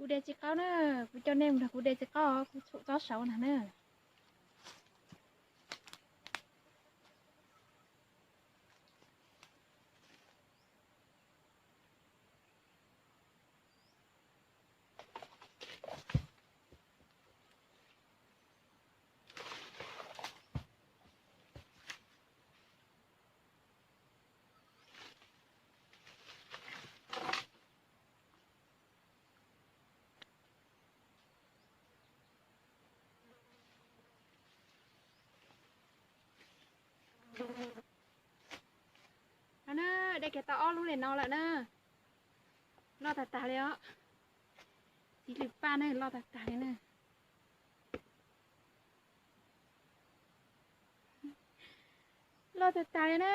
Kuv de txiv qaub na, kuv coj nej mus nrog kuv de txiv qaub, kuv txhum tsob saud ntag na. No na, de kiag tau ob lub li no lawm na. Loj tag tag li os. Txiv lws paj na, loj tag tag li na. Loj tag tag li na.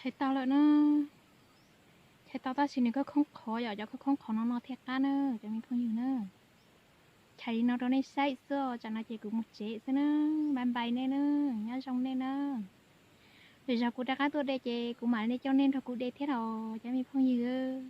Chais tau lawm na. Chais tau tab sis nws khoob khoob qhov, yog cov khoob khoob qhov no no thiaj qab na cov me phooj ywg na. Chais li no rau nej saib xwb, tsam no ces kuv mus tsev xwb na. Bye bye nej na, nyob zoo nej na. Lwm zaus kuv rov qab tuaj de ces kuv mam li coj nej nrog kuv de thiab os cov me phooj ywg.